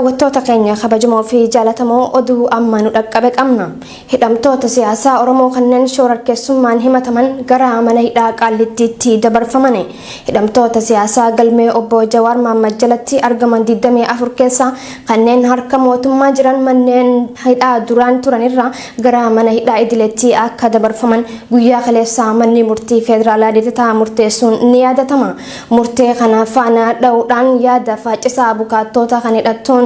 Daawwattoota keenya kabajamoo fi jaalatamoo oduu amma nu dhaqqabe qabna. Hidhamtoota siyaasaa Oromoo kanneen shoorarkeessummaan himataman gara mana hidhaa Qaallittiitti dabarfaman. Hidhamtoota siyaasaa galmee obbo Jawaar Mahaammad jalatti argaman 24 keessaa kanneen harka mootummaa jiran manneen hidhaa duraan turanirraa gara mana hidhaa idileetti akka dabarfaman guyyaa kaleessaa manni murtii federaalaa Lidataa murteessuun ni yaadatama. Murtee kana faana dha'uudhaan yaada faacisaa abukaattoota kan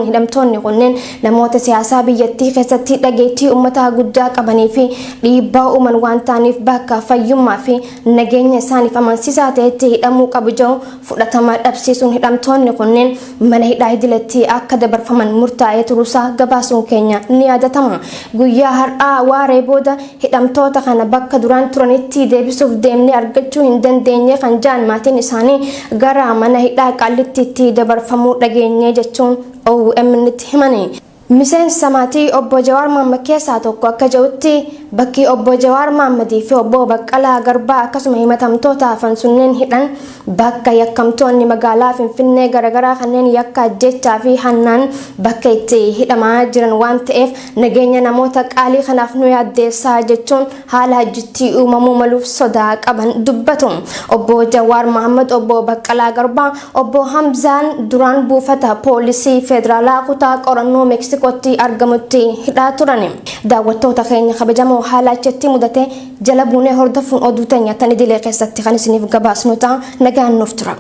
hidhamtoonni kunneen namoota siyaasaa biyyattii keessatti dhageettii uummataa guddaa qabanii fi dhiibbaa uuman waan ta'aniif bakka fayyummaa fi nageenya isaaniif amansiisaa ta'etti hidhamuu qabu jedhu fudhatama dhabsiisuun hidhamtoonni kunneen mana hidhaa idileetti akka dabarfaman murtaa'ee turuusaa gabaasuun keenya ni yaadatama. Guyyaa har'aa waaree booda hidhamtoota kana bakka duraan turanitti deebisuuf deemnee argachuu hin dandeenye kan ja'an maatiin isaanii gara mana hidhaa Qaallittiitti dabarfamuu dhageenye jechuun OMN'tti himani. Miseensa maatii obbo Jawaar Mahaammad keessaa tokko akka jedhutti bakki obbo Jawaar Mahammadii fi obbo Baqqalaa Garbaa akkasuma himatamtoota hafan sunneen hidhan bakka yakkamtoonni magaalaa Finfinnee garaagaraa kanneen yakka ajjechaa fi hannaan bakka itti hidhamaa jiran waan ta'eef nageenya namoota qaalii kanaaf nu yaaddeessaa jechuun haala hajjitti uumamuu maluuf sodaa qaban dubbatu. Obbo Jawaar Mahaammad, obbo Baqqalaa Garbaa, obbo Hamzaan duraan buufata poolisii federaalaa kutaa qorannoo Meeksikootti argamutti hidhaa turan. Daawwattoota keenya kabajamoo haala achitti mudate jala buunee hordofuun oduu teenya tan idilee keessatti kan isiniif gabaasnu ta'a. Nagaan nuuf tura.